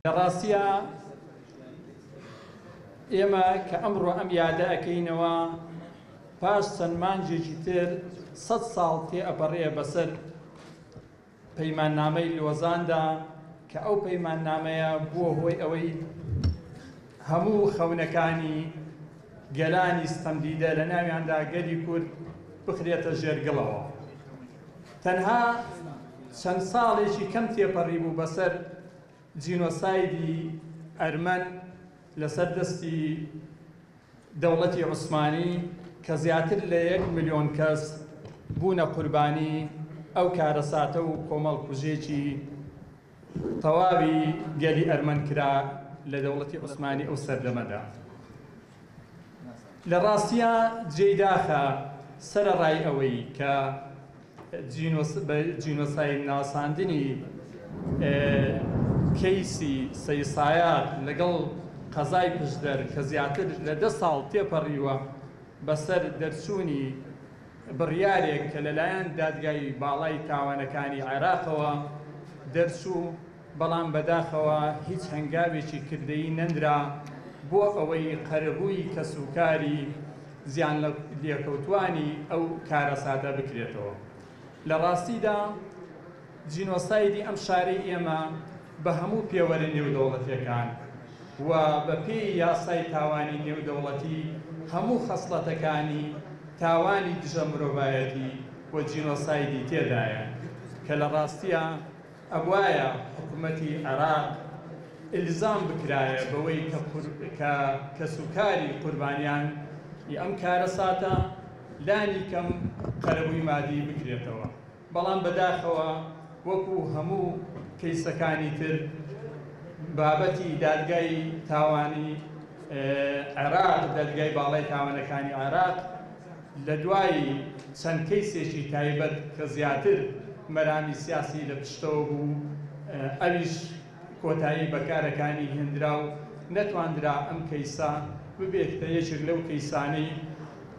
لە ڕاستیا ئێمە کە ئەمڕۆ ئەم یادە ئەکەینەوە، پاش چەند مانگێکی تر سەد ساڵ تێئەپەڕێ بەسەر پەیماننامەی لۆزاندا کە ئەو پەیماننامەیە بووە هۆی ئەوەی هەموو خەونەکانی گەلانی ستەمدیدە لە ناویاندا گەلی کورد بخرێتە ژێر گڵەوە. تەنها چەند ساڵێکی کەم تێپەڕیبوو بەسەر جینۆسایدی ئەرمەن لەسەر دەستی دەوڵەتی عوسمانی کە زیاتر لە یەک ملیۆن کەس بوونە قوربانی ئەو کارەساتە و کۆمەڵکوژێکی تەواوی گەلی ئەرمەن کرا لە دەوڵەتی عوسمانی ئەو سەردەمەدا. لە ڕاستیا جێی داخە سەرەڕای ئەوەی کە بە جینۆساید ناساندنی کەیسی سەیسایات لەگەڵ قەزای پشدەر کە زیاتر لە دە ساڵ تێپەڕیوە بەسەر دەرچوونی بڕیارێک کە لەلایەن دادگای باڵای تاوانەکانی عێراقەوە دەرچوو، بەڵام بەداخەوە هیچ هەنگاوێکی کردەیی نەنرا بۆ ئەوەی قەرەبووی کەسوکاری زیانلێکەوتووانی ئەو کارەساتە بکرێتەوە. لە ڕاستیدا جینۆسایدی ئەم شارەی ئێمە بە هەموو پێوەرە نێودەوڵەتییەکان و بە پێی یاسای تاوانی نێودەوڵەتی هەموو خەسڵەتەکانی تاوانی دژە مرۆڤایەتی و جینۆسایدی تێدایە کە لە ڕاستیا ئەبوایە حکومەتی عێراق ئیلزام بکرایە بەوەی کە کەسوکاری قوربانیان ی ئەم کارەساتە لانی کەم قەرەبووی مادی بکرێتەوە، بەڵام بەداخەوە وەکو هەموو کەیسەکانی تر بابەتی دادگای تاوانی عێراق، دادگای باڵای تاوانەکانی عێراق لە دوای چەند کەیسێکی تایبەت کە زیاتر مەرامی سیاسی لە پشتەوە بوو، ئەویش کۆتایی بە کارەکانی هێندرا و نەتواندرا ئەم کەیسە ببێتە یەکێک لەو کەیسانەی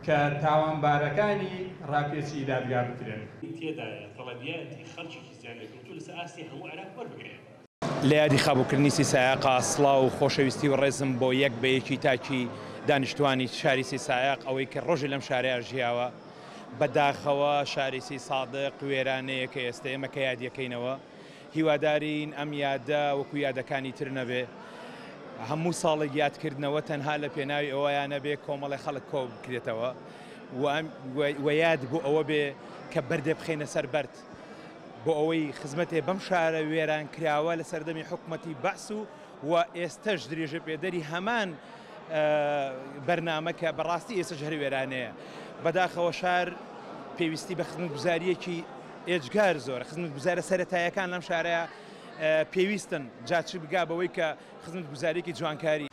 کە تاوانبارەکانی ڕاپێچی دادگا بکرێن. تێدایە تەڵەبیاتی خەڵکێکی زیانلێکەوتوو لەسەر ئاستی هەموو عێراق وەربگرێ. لە یادی خابووکردنی سیسایەقا سڵاو و خۆشەویستی و ڕێزم بۆ یەک بە یەکی تاکی دانیشتوانی شاری سیسایەق ئەوەی کە ڕۆژێ لەم شارەیا ژیاوە بە داخەوە شاری سیسادق وێرانەیە کە ئێستە ئێمە کە یادیەکەینەوە هیوادارین ئەم یادە وەکو یادەکانی تر نەبێ هەموو ساڵێک یادکردنەوە تەنها لە پێناوی ئەوەیا نەبێ کۆمەڵێ خەڵک کۆ بکرێتەوە و یاد بۆ ئەوە بێ کە بەردێ بخەینە سەر بەرد بۆ ئەوەی خزمەتێ بەم شارە وێران کراوە لە سەردەمی حکومەتی بەعس و و ئێستەش درێژە پێدەری هەمان بەرنامە کە بەڕاستی ئێستەش هەر وێرانەیە. بەداخەوە شار پێویستی بە خزمەتگوزارییەکی ئێجگار زۆرە، خزمەتگوزارە سەرەتاییەکان لەم شارە پێویستن، جا چ بگا بەوەی کە خزمەتگوزارییەکی جوانکاری.